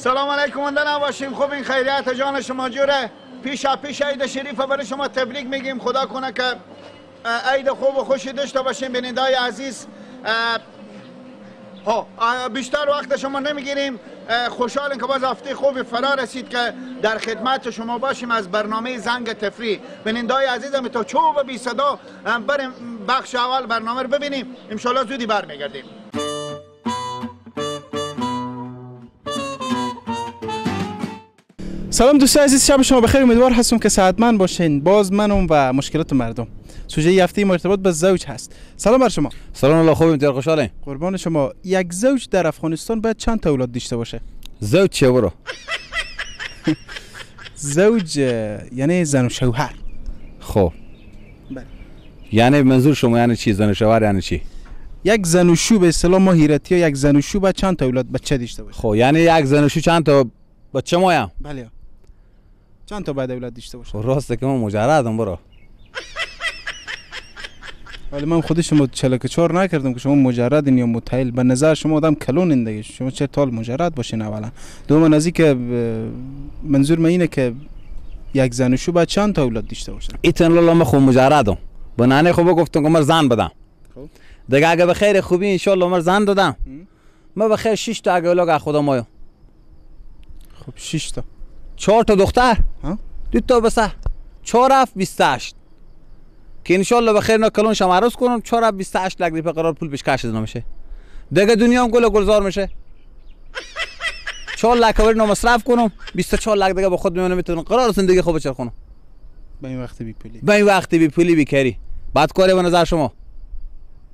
سلام علیکم، اندر باشیم. خوب این خیریت جان شما جوره. پیشا پیش عید شریف برای شما تبریک میگیم. خدا کنه که عید خوب و خوشی داشته باشیم. بینندای عزیز، ها بیشتر وقت شما نمیگیریم. خوشحالیم که باز هفته خوبی فرا رسید که در خدمت شما باشیم از برنامه زنگ تفریح. بینندای عزیزم تا چوب بی صدا بریم بخش اول برنامه رو ببینیم. انشالله زودی برمیگردیم. سلام دوستان عزیز، شب شما بخیر. امیدوار هستم که صحتمند باشین. باز منم و مشکلات مردم. سوژه هفته مرتبط به زوج هست. سلام بر شما. سلام الله، خوبیم دیار، خوشحالیم. قربان شما. یک زوج در افغانستان باید چند تا اولاد داشته باشه؟ زوج چیه برو؟ زوج یعنی زن و شوهر. خب بله. یعنی منظور شما یعنی چی؟ زن و شوهر یعنی چی؟ یک زن و شو به اصطلاح ما هیرتی ها، یک زن و شو باید چند تا اولاد بچه داشته باشه؟ خب یعنی یک زن و شو چند تا بچه مایم؟ بله. چند تا باید اولاد داشته باشه؟ راسته که من مجردم برو. ولی من خود شما 44 نکردم که شما مجردین یا متعیل. به نظر شما آدم کلونین دیگه، شما چه تال مجرد باشین اولا. دوم از که منظور من اینه که یک زن و شو باید چند تا اولاد داشته باشن؟ ایتن لالا من خود مجردم. به ننه خود گفتم که من زن بدم. خب دیگه اگه به خیر خوبی ان شاء الله من زن دادم. من به خیر 6 تا اگه اولاد خدا مایم. خب 6 تا. 4 تا دختر، ها؟ 2 تا پسر. 4 7 28 که انشالله بخیر اینا کلون شم عروس کنم. 4 7 28 لک روپیه قرار پول پیش کش نمیشه دیگه، دنیا هم گل گلزار میشه. 4 لک ور مصرف کنم، 24 لک دیگه با خود میمونم، میتونم قرار زندگی خوب بچرخونم. به این وقت بی پولی، به این وقت بی پولی بیکاری بعد کاری به نظر شما؟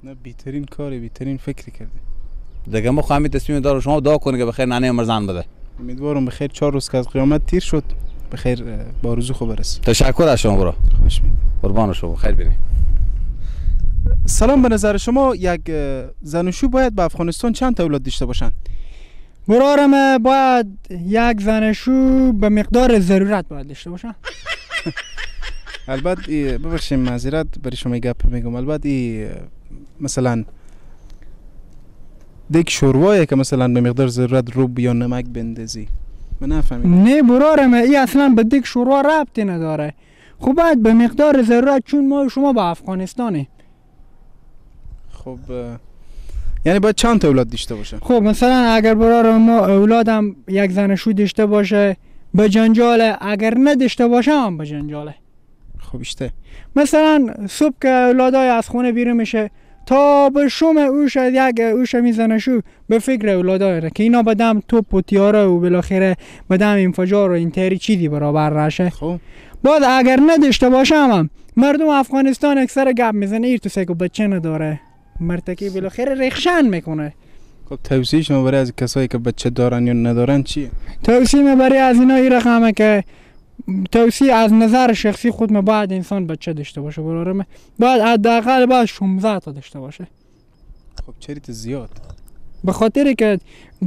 نه بیترین کاری، بیترین فکری کرده دیگه. ما خواهیم تصمیم دارم شما دعا کنید که بخیر ننه مرزان بده. امیدوارم بخیر 4 روز که از قیامت تیر شد بخیر با آرزو خوب برسیم. تشکر از شما برو. خوش می‌دید. قربان شما، خیر بینید. سلام، به نظر شما یک زن و شو باید به افغانستان چند تا اولاد داشته باشند؟ برارم باید یک زن و شو به مقدار ضرورت باید داشته باشن. البته ببخشید معذرت برای شما گپ میگم، البته مثلا دیک شوروایه که مثلا به مقدار ضرورت روب یا نمک بندازی. من نفهمیدم. نه برارم ای اصلا به دیک شوروا ربطی نداره. خب باید به مقدار ضرورت، چون ما شما با افغانستانه. خب یعنی باید چند تا اولاد داشته باشه؟ خب مثلا اگر برارم ما اولادم یک زن شو داشته باشه به جنجاله، اگر نداشته باشه هم به جنجاله. خب اشته مثلا صبح که اولادای از خونه بیرون میشه تا به شوم اوش یک اوش میزنه شو به فکر اولادای که اینا بدم توپ و تیاره و بالاخره بدم انفجار و این تری چیزی برابر نشه. خب بعد اگر نداشته باشم هم مردم افغانستان اکثر گپ میزنه ایر تو سگو بچه نداره، مرتکی بالاخره رخشن میکنه. خب توصیه شما برای از کسایی که بچه دارن یا ندارن چیه؟ توصیه برای از اینا این رقمه که توصیه از نظر شخصی خود ما باید انسان بچه داشته باشه برارم، باید حداقل باید 16 تا داشته باشه. خب چرا زیاد؟ به خاطر که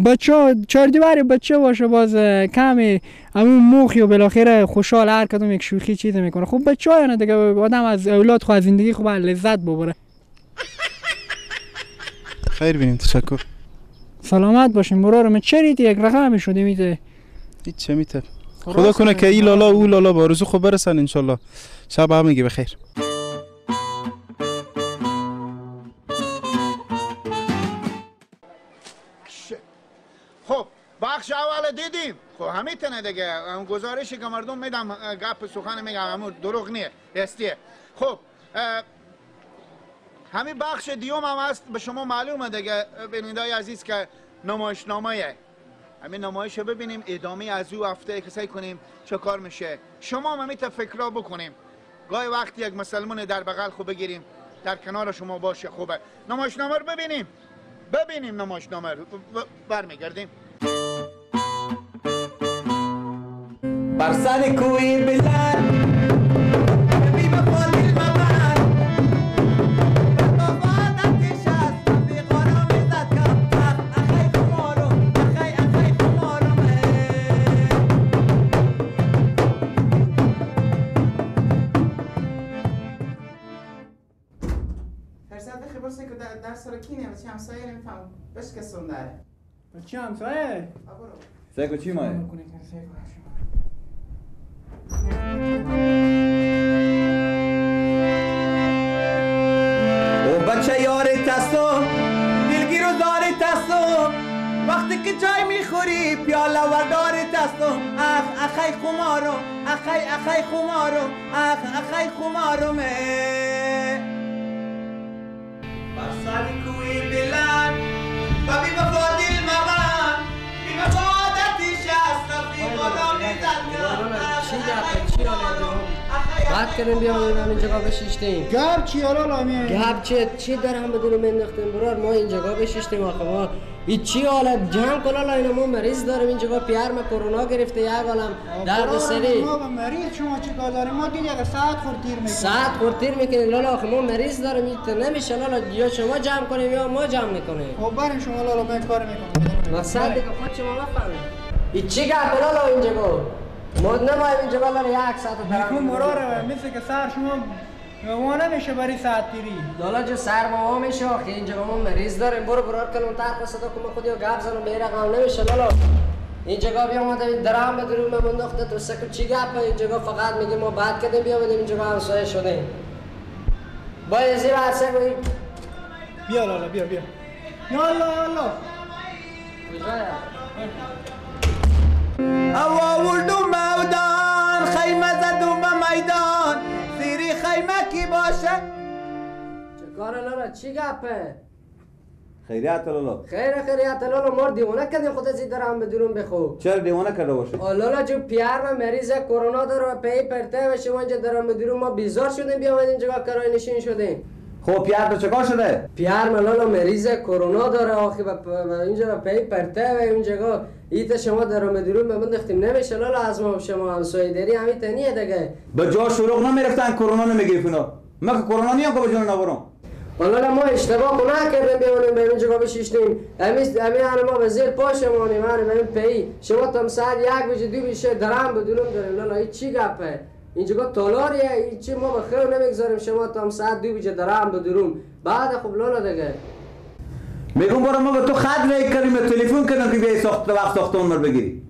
بچه چهار دیواری بچه باشه باز کمی همون موخی و بالاخره خوشحال هر کدوم یک شوخی چیز میکنه. خب بچه ها دیگه آدم از اولاد خود از زندگی خوب لذت ببره. خیر بینیم، تشکر. سلامت باشین برارم. چرا یک رقم شده میده؟ هیچ چه میته. خدا کنه که ای لالا او لالا با آرزو خوب برسن انشالله. شب هم میگه بخیر. خب بخش اول دیدیم. خب همین تنه دیگه اون گزارشی که مردم میدم گپ سخن میگم همون دروغ نیه استیه. خب همین بخش دیوم هم هست، به شما معلومه دیگه بینندای عزیز که نمایشنامه همین نمایش رو ببینیم، ادامه از او هفته که سعی کنیم چه کار میشه. شما هم همین فکرها بکنیم. گاهی وقتی یک مسلمان در بغل خوب بگیریم در کنار شما باشه خوبه. نمایشنامه رو ببینیم، ببینیم نمایشنامه رو برمیگردیم. بر سر کوی بلند بچه همسایه؟ سیکو چی مایه؟ او بچه یار تستو دلگیر و زار تستو وقتی که چای میخوری پیاله وردار تستو اخ اخی خمارم اخی اخی خمارم اخ اخی خمارم بر سر کوی بلند و بی وفا دل مبند بی وفا دتیش از رفیق را میزد. بعد کردیم بیام اینجا بشیشتیم. گپ چی حالا میای؟ گپ چی در هم بدون منداختیم برار ما اینجا بشیشتیم آخه ما این چی حالت جمع کن حالا اینا ما مریض داریم اینجا پیار ما کرونا گرفته یک عالم درد سری. ما مریض شما چیکار داریم؟ ما دیگه ساعت خورد تیر میکنیم. ساعت خورد تیر میکنیم لالا آخه ما مریض داریم این نمیشه لالا یا شما جمع کنیم یا ما جمع میکنیم. خب بریم شما لالا من کار میکنم. مقصد دیگه خود شما بفهمید. این چی گپ لالا اینجا ما نمایم اینجا لالا یک ساعت درم. میگم مراره مثل که سر شما ما نمیشه برای ساعت تیری. لالا جو سر ما میشه آخه اینجا ما مریض داریم برو برار کلون تر صدا که ما خودی گپ زنم به رقم نمیشه لالا. اینجا بیا ما درام به درون من انداخته تو سکو چی گپ اینجا فقط میگه ما بعد کردیم بیا بدیم اینجا همسایه شدیم. باید زیر عرصه بیا لالا بیا بیا. یالا یالا. آوردم مودان خیمه زدم به میدان زیری خیمه کی باشه؟ چه کار لالا چی گپه؟ خیریت لالا خیر خیریت لالا ما دیوانه کردیم خود از درم به درون بخو. چرا دیوانه کرده باشه؟ لالا جو پیار ما مریض کرونا داره و پی پرته و شما اینجا درم به درون ما بیزار شدیم بیامدیم اینجا کرای نشین شدیم. خب پیار تو چکار شده؟ پیار ما لالا مریض کرونا داره آخه و اینجا پی پرته و اینجا ایت شما درم به درون به من دختیم نمیشه لالا از ما شما همسایه داری همین تنیه دیگه. به جا شروع نمیرفتن کرونا نمیگرفتن. ما که کرونا نیم که به جون نبرم. لالا ما اشتباه نکردیم بیانیم به اینجا بشیشتیم. امی ما به زیر پاشمانیم همین پی شما تام ساعت یک بجه دو بجه درم به درون داریم لالا این چی گپه؟ اینجا تالاریه این چی ما به خیر نمیگذاریم شما تام ساعت دو بجه درم به درون بعد خب لالا دیگه. میگم برو ما به تو خط رای کردیم تلفن کردم که بیای ساخت وقت ساختمون رو بگیری.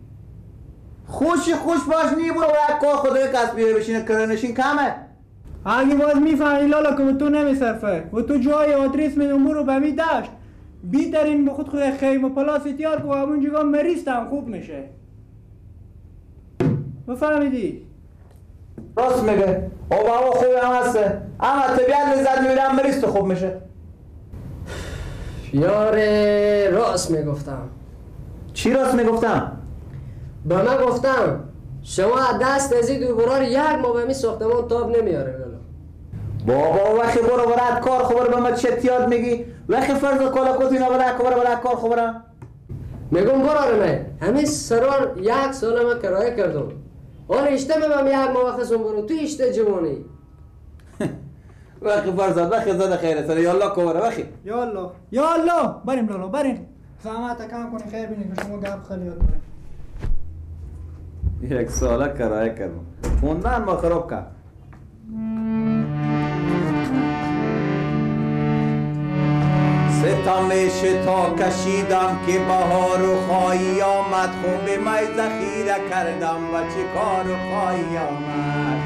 خوش خوش باش نی برو یک کار خدای کسب بشینه کرنشین کمه. اگه باز میفهمی لالا که تو نمیصرفه و تو جای آدرس میدم برو به می دشت بیترین به خود خود خیمه پلاس تیار که همون جگاه مریض هم خوب میشه. بفهمیدی؟ راست میگه. آب هوا خوبی هم هسته اما طبیعت لذت میبره مریض تو خوب میشه. یار راست میگفتم. چی راست میگفتم؟ به من گفتم شما دست از این دو برار یک ماه به می ساختمان تاب نمیاره لالا. بابا وقتی برو برات کار خبر به من چه یاد میگی؟ وقتی فرض کالاکوت اینا برات خبر برات کار خبرم. میگم برار من همین سرار یک سال من کرایه کردم. حالا اشته من یک ماه وقت برو تو اشته جوانی. وقتی فرزاد وقتی زده خیره سر یالا کوره وقتی. یالا یالا بریم لالا بریم. زحمت کم کنی خیر بینی که شما گپ خیلی یاد داره. یک ساله کرایه کردم. خوندن ما خراب کرد. ستم شتا کشیدم که بهار و خواهی آمد خون به می ذخیره کردم و چه کار خواهی آمد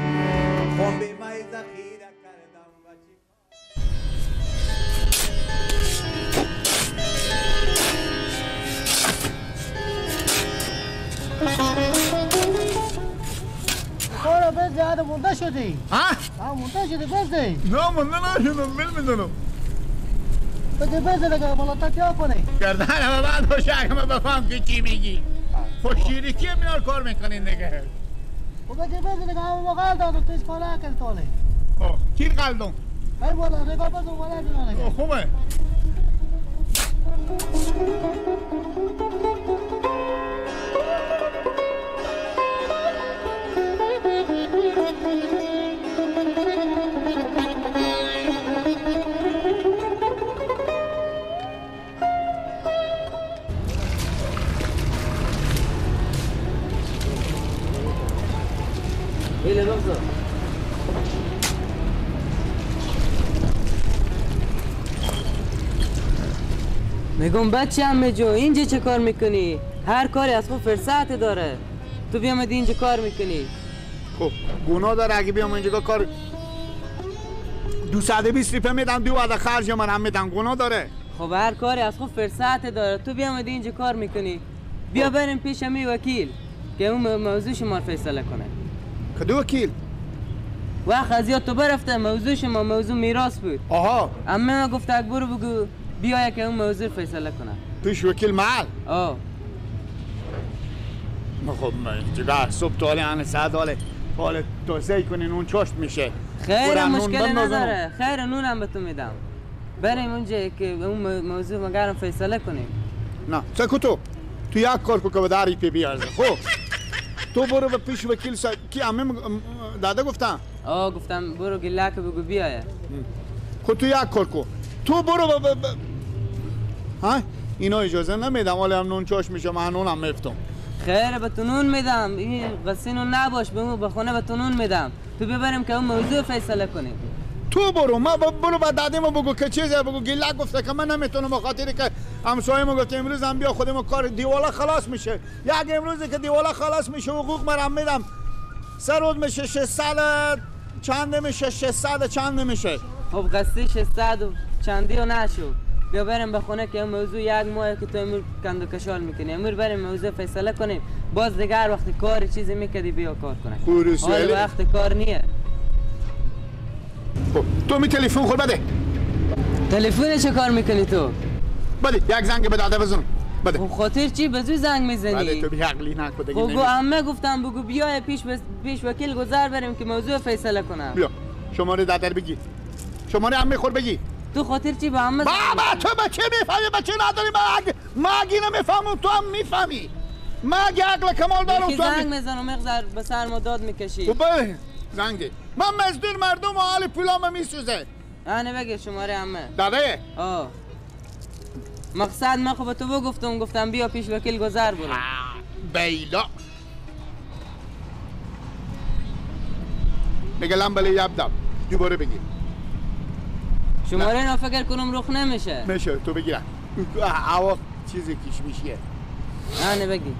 خون به می ذخیره کردم و چه کارو بزده مونده شدی. ها؟ ها مونده شدی بزده. نه مونده نشدم بل میدونم. بده بزده دیگه بالاتر تیا کنی. گردن همه بعد باشه اگه من بفهم که چی میگی. خب شیریکی میار کار میکنین دیگه. خب بده بزده دیگه همه قل دادم تو هیچ کار نکردی تاله. خب کی قلدم؟ هر بالا نگاه بزن بالا دیگه. خوبه. میگم بچه عمه جو اینجا چه کار میکنی؟ هر کاری از خود فرصت داره. تو بیامدی اینجا کار میکنی. خب گناه داره اگه بیام اینجا کار 220 روپیه میدم، دو وعده خرج من هم میدم، گناه داره. خب هر کاری از خود فرصت داره. تو بیامدی اینجا کار میکنی. بیا بریم پیش می وکیل که اون موضوع شما فیصله کنه. کدو وکیل؟ وقت از یاد تو برفته موضوع شما موضوع میراث بود. آها. عمه ما گفت برو بگو بیا که اون موضوع فیصله کنه. پیش وکیل محل؟ آه. خب من دیگه صبح تا حالا ساعت حالا توزیع کنین اون چاشت میشه. خیر مشکل نداره. خیر نونم به تو میدم. بریم اونجا که اون موضوع مگرم فیصله کنیم. نه سکو تو یک کار کو که به داری پی بیارزه. خب تو برو به پیش وکیل صاحب کی عمه داده گفتم؟ آه گفتم برو گله که بگو بیایه. خب تو یک کار کو تو برو ها اینا اجازه نمیدم حالا هم نون چاش میشه من نونم میفتم. خیر به تو نون میدم، این قصه نون نباش، به خونه به تو نون میدم. تو ببریم که اون موضوع فیصله کنیم. تو برو ما برو با دادیمو بگو که چیزه، بگو گله گفته که من نمیتونم به خاطر که همسایه ما گفته امروز هم بیا خودمو کار دیوالا خلاص میشه. یک امروزی که دیوالا خلاص میشه حقوق مرم میدم. سه روز میشه 600 چند میشه 600 چند میشه. خب قصه 600 و چندی و نشو. بیا بریم به خونه که موضوع یک ماه که تو امور کند و کشال میکنی. امور بریم موضوع فیصله کنیم. باز دیگه هر وقت کار چیزی میکردی بیا کار کنه. حالا وقت کار نیه. خب تو می تلفن خود بده. تلفن چه کار میکنی تو؟ بده یک زنگ به داده بزن. بده. خب خاطر چی به زود زنگ میزنی؟ بله تو بی عقلی نکن دیگه. خب عمه گفتم بگو بیا پیش وکیل گذر بریم که موضوع فیصله کنم. بیا شماره دادر بگی. شماره عمه خود بگی. تو خاطر چی به عمه؟ بابا تو بچه میفهمی بچه نداری. من اگه نمیفهمم تو هم میفهمی. من اگه عقل کمال دارم تو هم زنگ میزنم مغزر به سر ما داد میکشی. خب زنگی من مزدور مردم و حال پولام میسوزه. آنه بگیر شماره عمه. داده؟ آه. مقصد من خب تو بگفتم گفتم بیا پیش وکیل گذر برو. بیلا. بگه لامبلی یبدم. دوباره بگیر. شماره نه فکر کنم رخ نمیشه. میشه تو بگیر. آوا چیزی کش میشه. آنه بگی.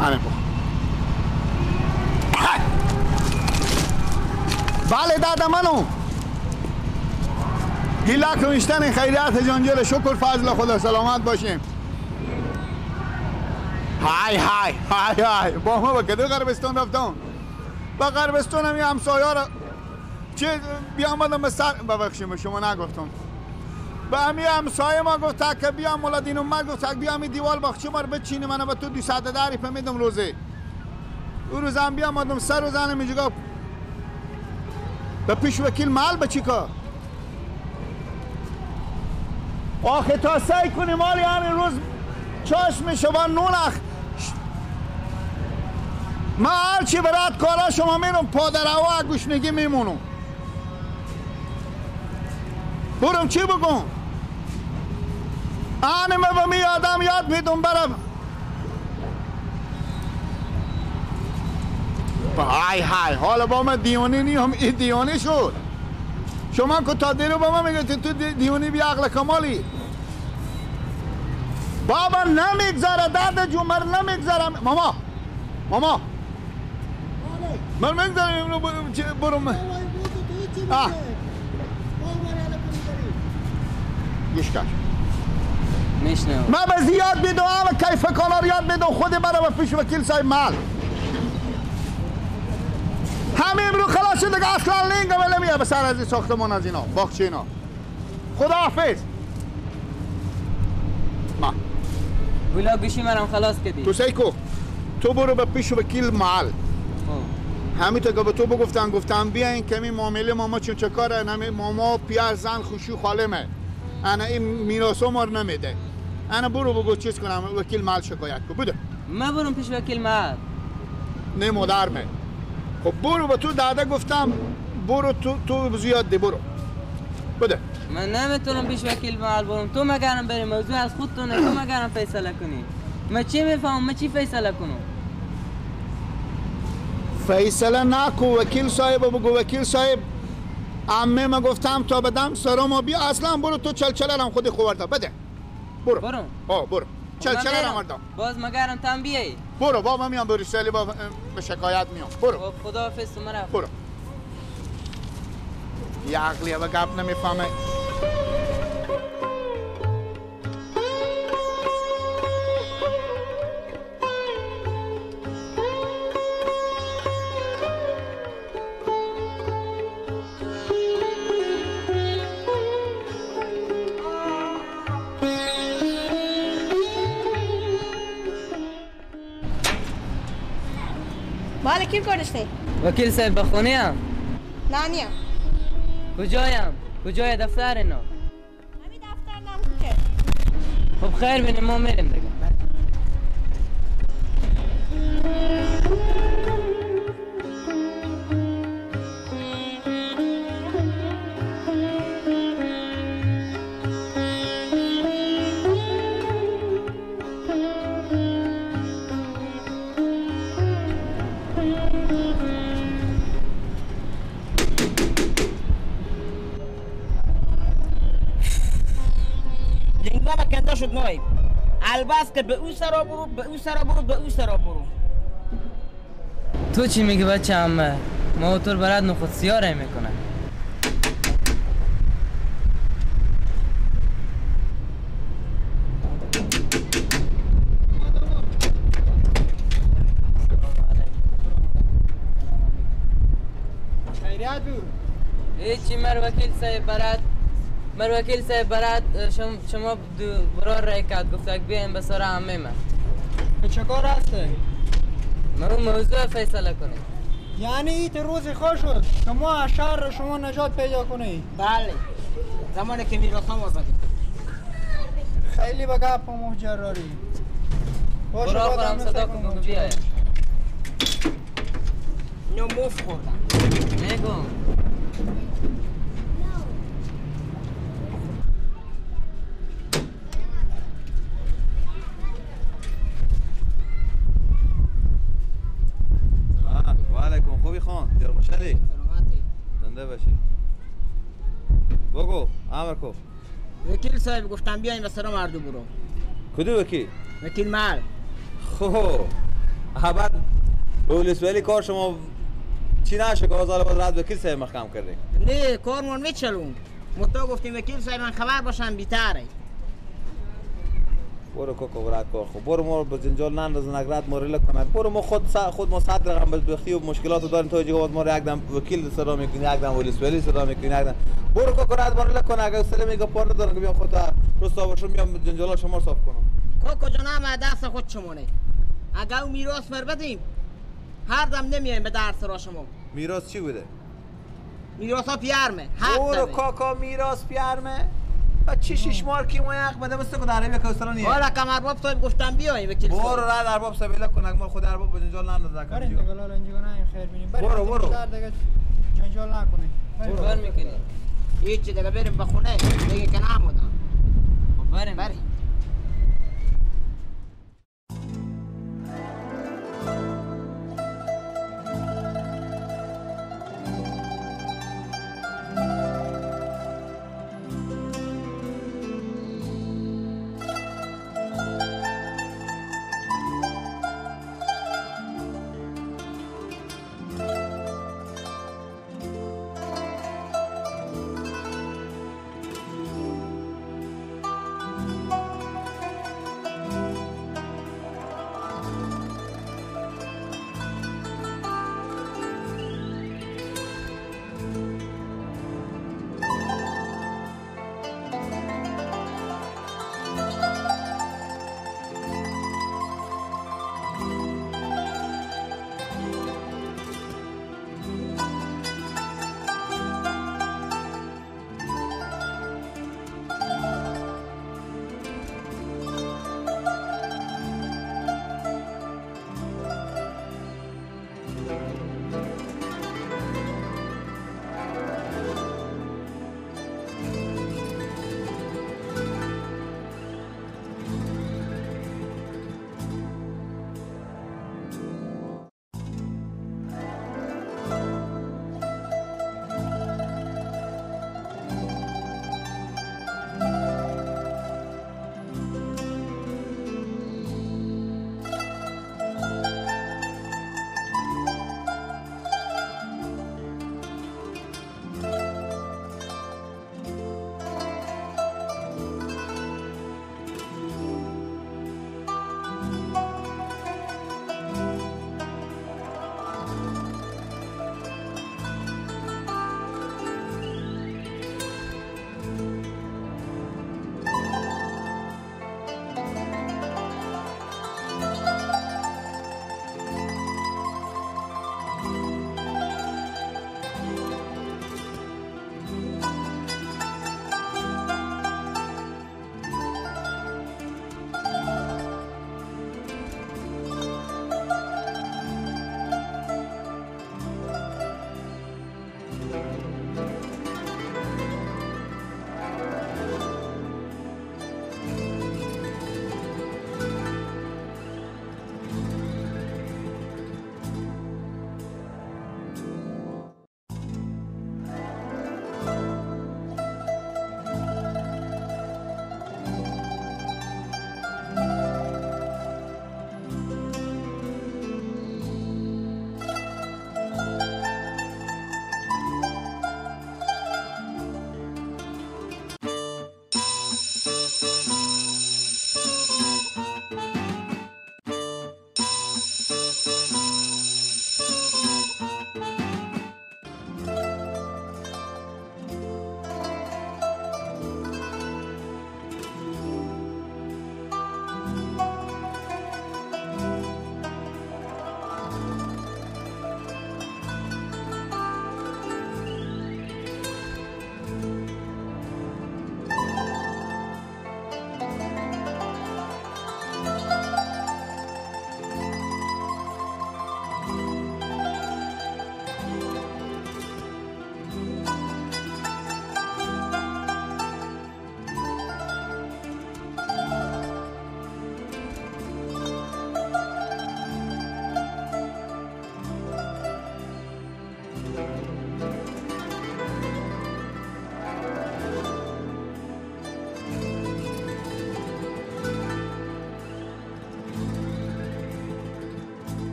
آنه بخ. بله دادا منو گیلاک میشتن خیریت جانجل شکر فضل خدا سلامت باشیم. های های های های با ما با کدو غربستان رفتم. با غربستان هم همسایه را چه بیامدم به سر ببخشیم شما نگفتم. به همی همسایه ما گفت که بیا مولادین اومد گفت بیا می دیوال باغچه ما رو بچینی من به تو 210 روپیه میدم روزه. او روزم بیامدم سر روزانه میگه به پیش وکیل مال به چی کار؟ آخه تا سعی کنیم مال یعنی روز چشم شما نون اخ من هرچی برات کارا شما میرم پادرهوا گوشنگی میمونم. برم چی بگم؟ آنه من به می آدم یاد میدم برم. های های حالا با من دیوانه نیم این دیوانه شد. شما که تا دیرو با من میگه تو دیوانه بی عقل کمالی. بابا نمیگذره درد جمر نمیگذرم. ماما ماما من میگذرم برم. گوش کن میشنم. من به زیاد میدم و کیف کانار یاد میدم خود برم به پیش وکیل صاحب مال. همه امرو خلاص شد دیگه اصلا لینگ هم نمیاد به سر از این ساختمان از اینا باغچه اینا. خدا حافظ. ما ولا گوشی مرم خلاص کردی. تو سیکو تو برو به پیش وکیل محل. همین تا که به تو بگفتن گفتم بیاین کمی معامله ماما چون چه کاره نمی ماما پیار زن خوشو خالمه انا این میراث ما رو نمیده. انا برو بگو چیز کنم وکیل محل شکایت کن. بوده من برم پیش وکیل محل نه مادرمه. خب برو به تو داده گفتم برو تو زیاد دی برو بده. من نمیتونم پیش وکیل محل برم. تو مگرم بری موضوع از خودتونه. تو مگرم فیصله کنی. من چی میفهمم؟ من چی فیصله کنم؟ فیصله نکو وکیل صاحب بگو وکیل صاحب عمه ما گفتم تا بدم سرامو بیا، اصلا برو تو چلچلرم خودی خوارده بده. برو برو. آه برو چلچلرم آورده. باز مگرم تم بیایی. برو بابا میام بروسلی با به شکایت میام. برو. خداحافظ تو مرا. برو. یه عقلیه و گپ نمیفهمه. بله کی کارشتی؟ وکیل صاحب به خونه ام؟ نه نیم. کجایم؟ کجای دفتر اینا؟ همین دفتر نم که. خب خیر بینیم ما میریم دیگه. شد نایب البس که به او سرا برو، به او سرا برو، به او سرا برو. تو چی میگی بچه عمه؟ ما تو برات نخود سیاره میکنه. خیریت بود؟ هیچی مر وکیل صاحب برات، مر وکیل صاحب برات شما برار رای کرد گفت اگه بیایم به سر عمه من. چه کار هسته؟ من اون موضوع فیصله کنیم. یعنی ایت روز خوش شد شما از شر شما نجات پیدا کنی؟ بله زمانی که میراث هم آزادی. خیلی به گپ و جراری. باشه برو صدا کن بیای. نو موف خوردم. نگم خوبی خان؟ دیر خوشحالی؟ سلامتی. زنده باشی. بگو امر کو. وکیل صاحب گفتم بیایم به سر مردم برو. کدوم وکیل؟ وکیل مال. خب بعد بولیس کار شما چی نشه که آزال باز رد وکیل صاحب محکم کردی؟ نه کارمون میچلون. متا گفتیم وکیل صاحب من خبر باشم بیتره. برو کوکو برات کار خو برو ما به جنجال ننداز نگرد موریل کند. برو ما خود ما صد رقم بدبختی و مشکلات داریم تا جگه ما رو یک دم وکیل صدا میکنی، یک دم پلیس ولی صدا میکنی، یک دم برو کوکو رد موریل کن. اگه سلام میگه پار دارم که بیام خود رسوا باشم میام جنجال شما رو صاف کنم. کوکو جانم دست خود شمونه. اگه او میراث مر بدیم هر دم نمیایم به درس را شما. میراث چی بوده؟ میراث ها پیرمه. برو کاکا میراث پیرمه. چی شش مار کی ما یک بده مثل که در عربی کوسرانیه. والا کم ارباب صاحب گفتم بیایم وکیل صاحب. برو رد ارباب صاحب الا کنک ما خود ارباب به جنجال نندازه. بریم دیگه لالا اینجا نه خیر بینیم. برو برو. دیگه جنجال نکنیم. برو میکنی. هیچ دیگه بریم به خونه دیگه که نمودم. خب بریم. بریم. Thank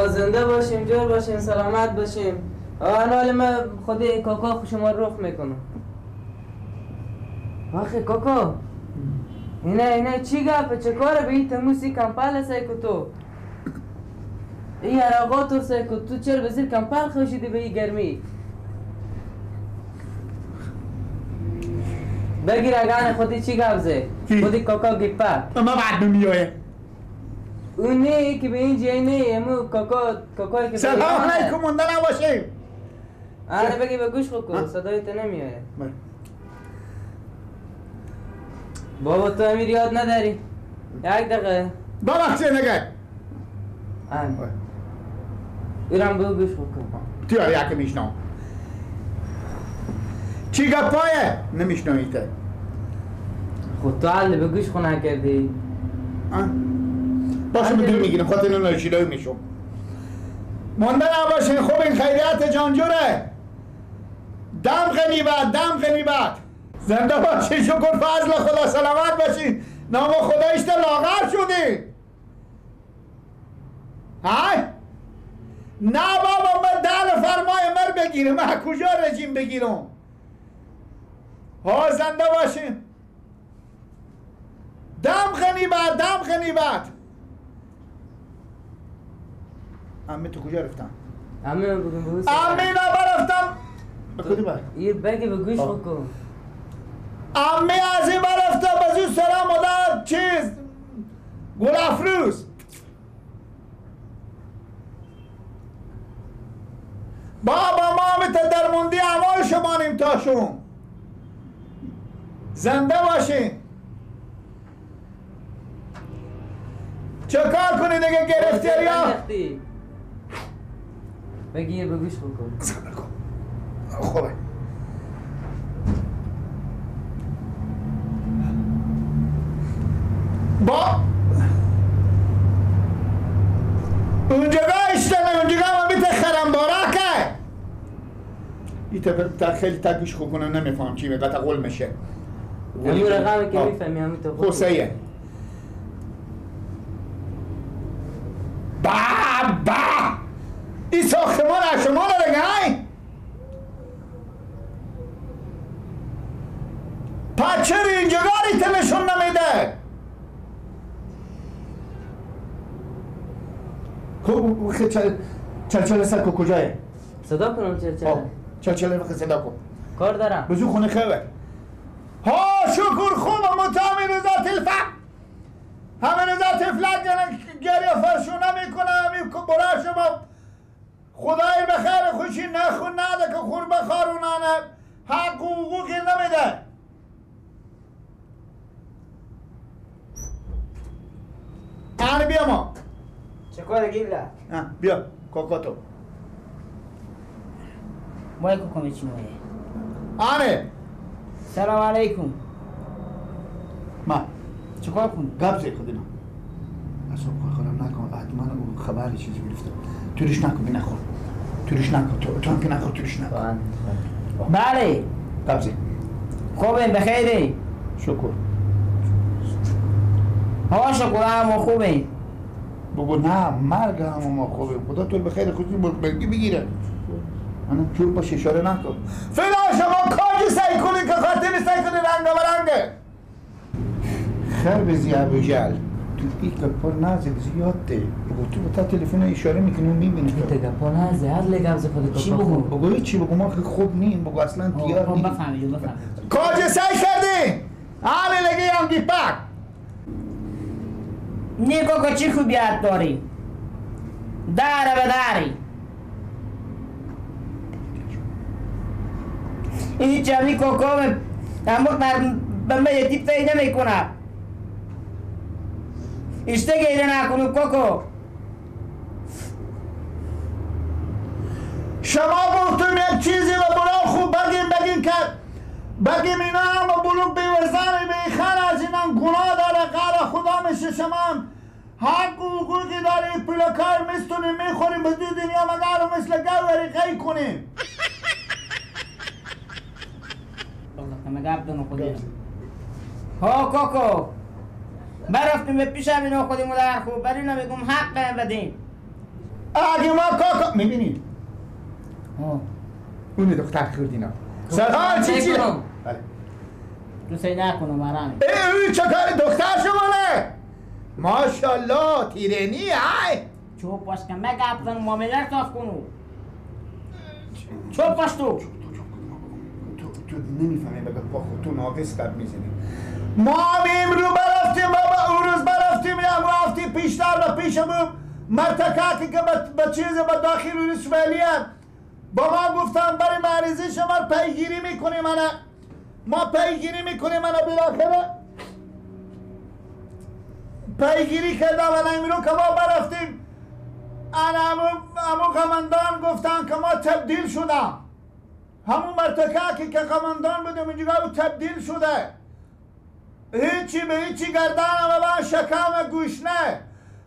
زنده باشیم، جور باشیم، سلامت باشیم. انا ما خود کاکا شما رخ میکنم. آخه کاکا اینه چی گپه؟ چه کاره به این تموسی کمپل سای کو تو؟ این عراقا تو سای کو تو چرا به زیر کمپل خوشیدی به این گرمی؟ بگیر اگه خودی چی گپ زه؟ خودی کاکا گیپه ما بعد میایه اون نه که به این جای نه، امو کاکا کاکایی که سلام علیکم مونده نباشیم. آره بگی به گوش بکن، صدای تو نمیایه. بابا تو امیر یاد نداری؟ یک دقیقه ببخشید نگه ایران بگو گوش بکن. تیار یکی میشنم چی گپایه؟ نمیشنوی ته. خود تو علی به گوش خونه کردی. باشه من دور میگیرم خاطر ناشیدایی میشم. مونده نباشین. خوب این خیریت جانجوره. دم غنیبت، دم غنیبت. زنده باشین، شکر فضل خدا، سلامت باشین. نام خدایش لاغر شدی. های؟ نه بابا من دل فرمای مر بگیرم، من کجا رژیم بگیرم؟ ها زنده باشین. دم غنیبت، دم غنیبت. عمه تو کجا رفتم؟ عمه بگم بگو. عمه برفتم. به کدوم بر؟ یه بگی به گوش بکن. عمه از این برفتم به زود سلام مادر چیز گل افروز. بابا ما هم درموندی اعمال شمانیم تاشون. زنده باشین. چه کار کنی دیگه گرفتاری ها؟ بگیر به گوش بکن. صبر کن. خوبه. با اونجا اشتنه، اونجا من بیت خرم بارکه. ایتا خیلی تا گوش خوب کنم نمیفهم چی میگه، تا قول میشه. همون رقمی که میفهمی همون تو خوب سیه. با با این ساختمان از شما داره گه؟ پس چرا اینجا گاری نشون نمیده؟ چلچله سر کجایه؟ صدا کنم چلچله؟ چلچله بخی صدا کن. کار دارم. بزو خونه خوبه. ها شکر خوب متامی رضا تلفق همه رضا تفلک گریه فرشونه میکنه برا شما خدای به خیر خوشی نخون نده که خور بخارونانه حق و حقوقی نمیده. آن بیا ما چه کار گیبله؟ بیا کاکاتو مای کوکو چی مایه؟ آنه سلام علیکم. ما چیکار کنم؟ گپ زی خودنا. اصلا خورم نکن، حتما اون خبری چیزی گرفته. توریش نکن نخور. توریش نکن، تو هم که نخور توریش نکن. بله. گپ زی. خوبه بخیری. شکر. ها شکر هم خوبه. بگو نه مرگ هم ما خوبه. خدا تو به خیر خودی بگی بگیره. انا جور باش اشاره نکن. فعلا شما کاجی سعی کنی که خاطر سعی کنی رنگ و رنگه. خیر بزی ابو جل تو این گپا نزد زیاد ده. بگو تو با تلفن اشاره میکنی و میبینی تو گپا نزد هر لگم خود چی بگو؟ بگو چی بگو ما خوب نیم بگو اصلا دیار نیم. بفهمی بفهمی کاج سعی کردی حال لگی هم دیپک نیکو که چی خوبیت داری داره به داری این جمعی کوکو اما به من یه تیپ تایی نمی کنم اشته گیره نکنو کوکو. شما گفتم یک چیزی و برا خوب بگیم بگیم که بگیم اینا هم بلوک بیوزن بیخر از اینا گناه داره قرار خدا میشه. شما هم حق و حقوقی داری پول کار میستونیم میخوریم به دنیا مگر مثل گوری قی کنیم. ها کوکو برفتیم به پیشم اینا خودیم در خوب بر اینا میگم حق بدیم. اگه ما کاکا میبینی اون دختر خوردینا سلام چی چی؟ بله تو سی نکنم مرام. ای چه کار دختر شما نه؟ ماشاءالله تیرنی های چوب باش که من گپ زنم معامله صاف کنو. چوب باش تو تو نمیفهمی بگه با خود تو ناقص گپ میزنی. ما هم رو برفتیم بابا، اون روز برفتیم یا رفتیم پیشتر و پیشمون مرتکاکی که به چیز به داخل روسولی هم با ما گفتن برای مریضی شما پیگیری میکنیم. ما پیگیری میکنیم. انا بالاخره پیگیری کردم. انا امرو که ما برفتیم انا همون قماندان گفتن که ما تبدیل شدم. همون مرتکاکی که قماندان بودیم اینجا او تبدیل شده. هیچی به هیچی گردنم و شکم گوشنه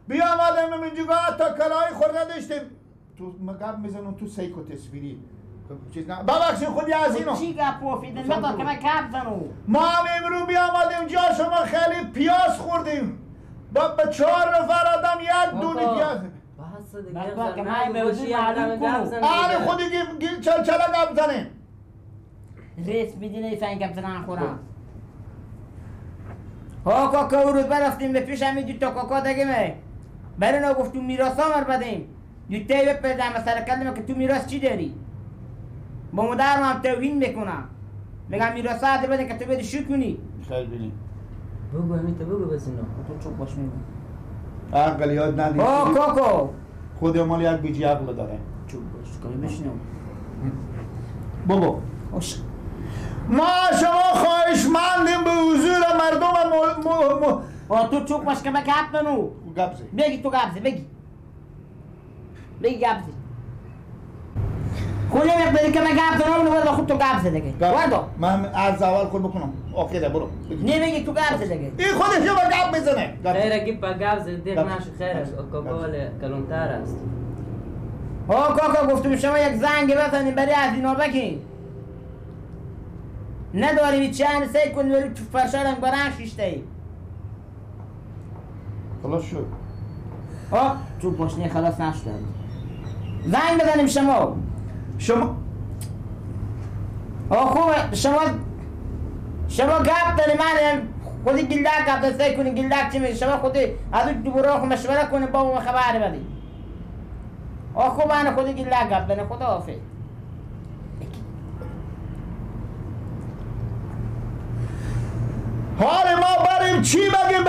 بیامدیم اینجا تا کلای خورده داشتیم. تو مگب میزنم تو سیکو تصویری چیز نه ببخشید خودی از اینو چی گپ وفیدن بتا که من گپ زنو. ما هم امرو بیامدیم جا شما خیلی پیاز خوردیم با 4 نفر آدم یک دونی پیاز. آره خودی گیل چل چل گپ زنیم ریس میدینه فنگ گپ زنن خورم. ها کاکا او روز برفتیم به پیش همین دو تا کاکا دیگه می برای نا گفت تو میراث ها مر بدیم دوتایی بپردم سر کردم که تو میراث چی داری؟ با مادرم هم توهین میکنم میگم میراث ها بده که تو بدی شو کنی. خیلی بینی بگو همین تو بگو بس اینا تو چوب باش میگم عقل یاد ندید. ها کاکا خود مال یک بیجی عقل داره. چوب باش کنی بشنو بابا. ما شما خواهشمندیم به حضور مردم تو چوب باش که من گپ بنو گپ زی بگی تو گپ زی بگی بگی گپ زی خود مقداری که من گپ زنم اونو خود تو گپ زی دیگه وردو من از اول خود بکنم آخره برو نه بگی تو گپ زی دیگه این خودش با گپ میزنه. خیره کی با گپ زی دیگه نشو. خیر است کاکا کلونتر است. ها کاکا گفتم شما یک زنگ بزنیم برای از اینا بگین نداریم چند سه کن ولی تو فرشارم بران شیشته ای خلاص شد. ها تو پاشنه خلاص نشد. زنگ بزنیم شما ها خوب شما گپ داری من خودی گلدک گپ داری سه کنی گلدک چی میشه شما خودی از اون دوباره خود مشوره کنی بابا خبر بدی. ها خوب من خودی گلدک گپ داری. خدا حافظ. حال ما بریم چی بگیم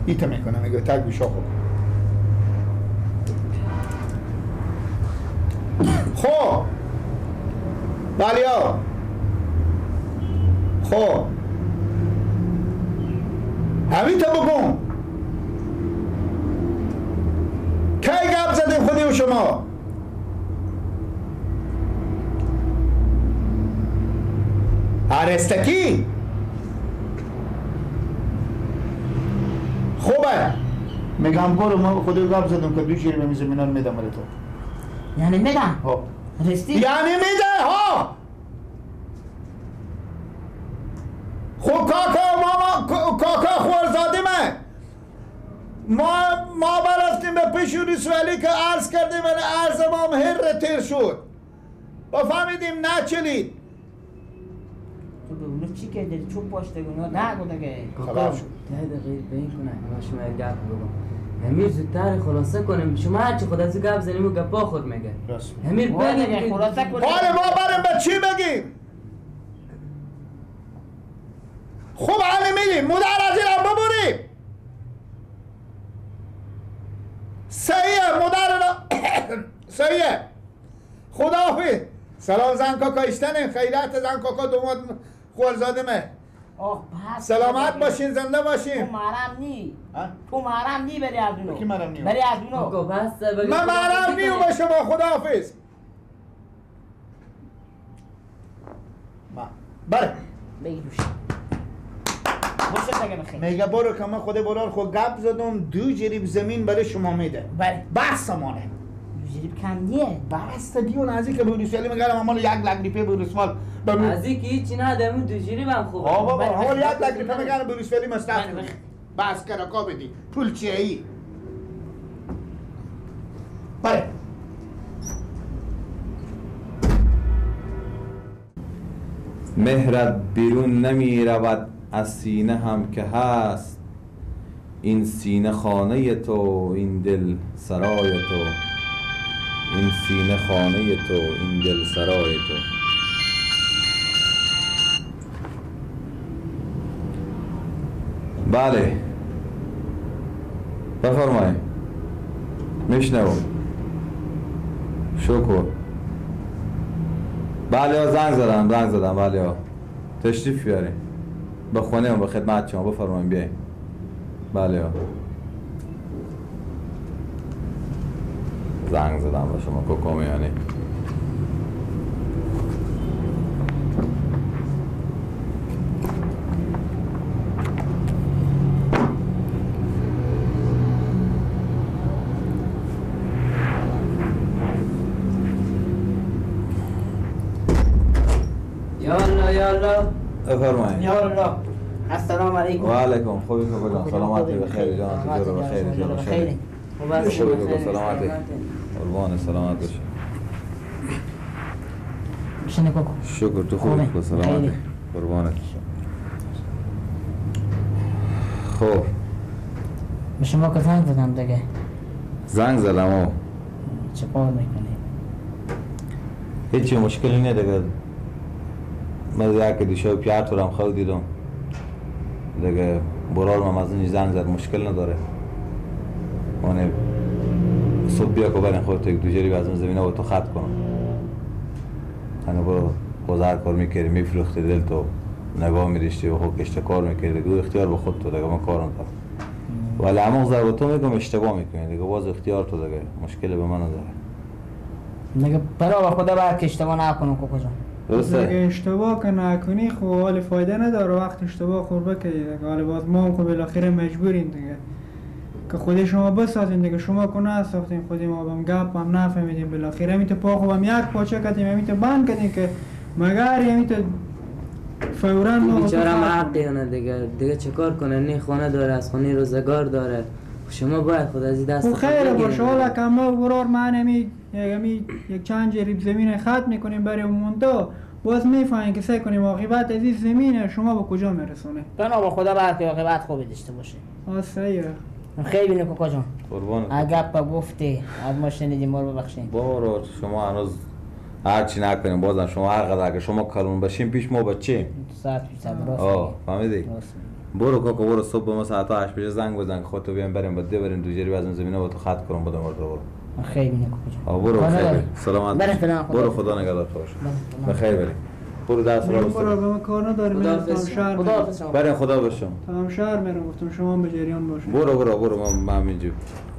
ایتا میکنم میگه تک بیشا خوب. خب بلیا خب همین تا بکن کی گپ زدیم خودی و شما عرستکی خوبه میگم برو ما خودی گپ زدم که دو شیر به زمینان میدم برای تو. یعنی میدم؟ ها رستی؟ یعنی میده ها. خب کاکا ماما کاکا خورزاده من ما برفتیم به پیش روسولی که عرض کردیم عرض ما هر تیر شد و فهمیدیم نچلید. تو به اونو چی کردی؟ چوب پاشته اونا نگو دیگه. خبر شد. ده دقیقه به این کنه ما شما یک گپ بگم. امیر زودتر خلاصه کنیم. شما هرچی خود از گپ زنیم و گپا خود میگه. امیر بگیم خلاصه کنیم. حالا ما بریم به چی بگیم؟ خوب حالی میدیم مدر از اینم ببریم. صحیحه مدر صحیحه. خداحافظ. سلام زن کاکا اشتنه خیرات زن کاکا دوماد خورزاده مه. سلامت باشین زنده باشین. تو محرم نی. تو محرم نی بری از اونو. کی محرم نی؟ بری از اونو. من محرم نی و شما خداحافظ. ما بره. بگی دوش. میگه برو که من خود برار خود گپ زدم 2 جریب زمین برای شما میده. بله. بس مانه. 2 جریب کم نیه. بس دیون از اینکه بروسلی میگم مال 1 لک روپیه بروسمال. از اینکه هیچی ندارم 2 جریب هم خوبه. بابا مال 1 لک روپیه میگم بروسلی مصرف کنی. بس کراکا بدی. پول چیه ای؟ بله. مهرت بیرون نمی رود از سینه هم که هست، این سینه خانه تو این دل سرای تو، این سینه خانه تو این دل سرای تو. بله بفرمایید، میشنوم. شکر. بله زنگ زدم، زنگ زدم. بله تشریف بیاریم به خونه و به خدمت شما. بفرمایید بیاییم. بله زنگ زدم به شما کوکو میانی. بفرمایید. یا الله. السلام علیکم. و علیکم. خوبی کوکو جان؟ سلامتی بخیر جان. تو بخیر جان. بخیر. خوبی کوکو؟ سلامتی. قربان سلامت باشه. شنه کوکو. شکر. تو خوبی کوکو؟ سلامتی. قربانت. خب به شما که زنگ زدم دیگه. زنگ زدم. چه کار میکنی؟ هیچی مشکلی نه دیگه. من یک دیشب پیار تو هم خود دیدم دیگه، برار من از اینج زنگ زد، مشکل نداره. من صبح بیا که برین خود تو یک دوجری از اون زمینه با تو خط کنم. انا برو گذر کار میکردی، میفروختی، دل تو نگاه میداشتی و خود کشته کار میکردی دیگه، اختیار به خود تو دیگه، من کارم دارم. ولی همون ضربه تو میگم اشتباه میکنی دیگه، باز اختیار تو دیگه، مشکل به من نداره دیگه. برا خدا باید که اشتباه نکنم کوکو جان. درسته؟ اگه اشتباه که نکنی خب حال فایده نداره، وقت اشتباه خورده که دیگه حال باز ما هم خب بالاخره مجبوریم دیگه که خود شما بسازیم دیگه. شما که نساختیم خودی ما بم گپ هم نفهمیدیم، بالاخره همی تو پا خوبم یک پاچه کردیم، همی تو بند کردیم که مگر همی تو فوراً ما بیچاره هم حقی هنه دیگه، دیگه چه کار کنه؟ نه خانه داره، از خانه روزگار داره. شما باید خود از این دست خب خیره باشه. حالا که ما برار من همی یک چند جریب زمین خط میکنیم برای مونتا، باز میفهمیم که سعی کنیم عاقبت از این زمین شما به کجا میرسونه. بنا به خدا باید که عاقبت خوبی داشته باشه. آه صحیحه. خیلی بینه کوکا جان. قربانت. اگه گفتی از ما شنیدیم ما رو ببخشید. بارو شما هنوز هر چی نکنیم بازم شما هر قدر که شما کلون باشیم پیش ما بچیم. 100% راست. آه فهمیدی؟ برو کاکا برو، صبح ما ساعت 8 بجه زنگ بزن که خودتو بیام بریم با ده بریم دو جریب از اون زمینه با تو خط کنم بدم برو. خیلی بینه کوکا جان. برو خیلی سلامت. برو خدا نگهدار باش. بخیر بریم. برو درس رو برو به ما کار نداریم. خدا حافظ. بریم خدا باشم. تمام شهر میرم، گفتم شما به جریان باشین. برو برو برو من اینجا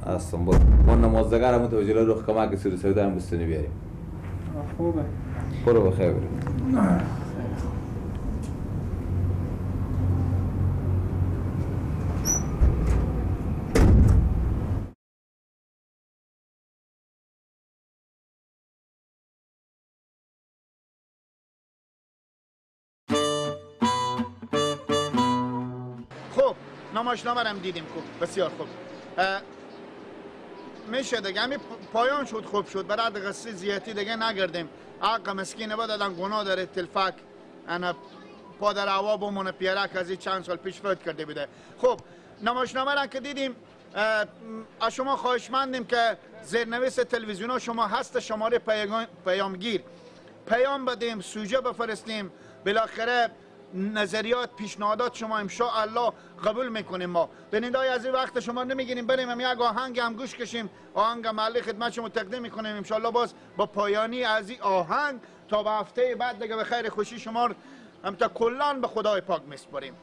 هستم. برو من نمازدگرم تو جلو رخ کمک سر سودا هم بستنی بیاریم. خوبه. برو بخیر بریم. نمایشنامه هم دیدیم خوب، بسیار خوب. میشه دیگه همین پایان شد، خوب شد. برای قصه زیادی دیگه نگردیم. حق مسکینه بدادن گناه داره تلفک انا پادر هوا بمونه پیرک از چند سال پیش فوت کرده بوده. خب نمایشنامه را که دیدیم، از شما خواهشمندیم که زیرنویس تلویزیون ها شما هست، شماره پیامگیر پیام بدیم، سوژه بفرستیم، بالاخره نظریات پیشنهادات شما ان شاء الله قبول میکنیم. ما بینندای از این وقت شما نمیگیریم، بریم هم یک آهنگ هم گوش کشیم، آهنگ محلی خدمت شما تقدیم میکنیم ان شاء الله. باز با پایانی از این آهنگ تا به هفته بعد دیگه به خیر خوشی شما هم تا کلان به خدای پاک میسپاریم.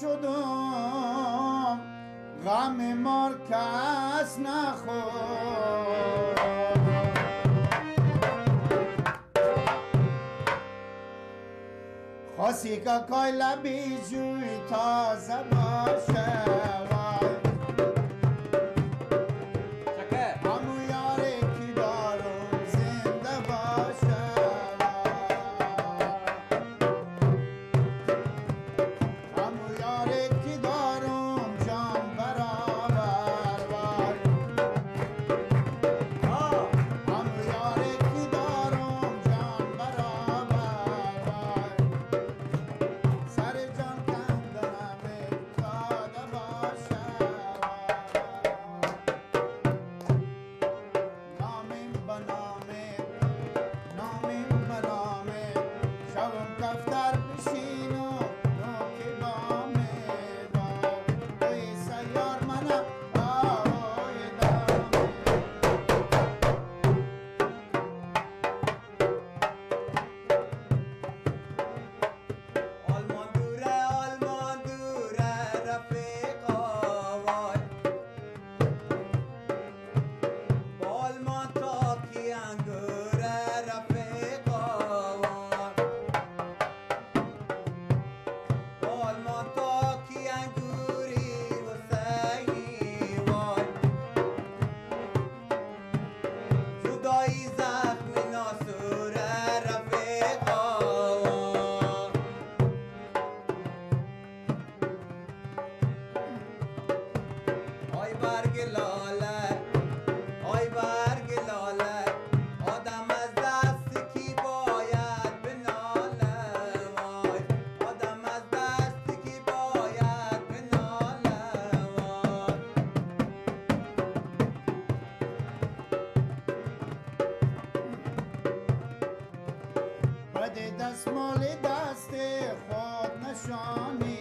شدم غم مار کس نخورد. خاصی که کای لبی جوی تازه باشه همو یاره کی دارم زنده باشه همو یاره کی دارم جان برابر وای همو یاره کی دارم جان برابر وای سر جان کندنم داده باشه نامیم بنامه نامیم بنامه شوم کفتر بشین و نوک بامه وای توی سیار منم آی دامه. آلمان دوره آلمان دوره رفیقا وای با آلمان تا کی انگوره رفیقا وای با آلمان تا کی انگوری حسینی وای جدایی زخم ناسوره رفیقا وای. آی برگ لاله آی برگ لاله آدم از دست کی باید بناله وای آدم از دست کی باید بناله وای. بده دستمال دست خود نشانی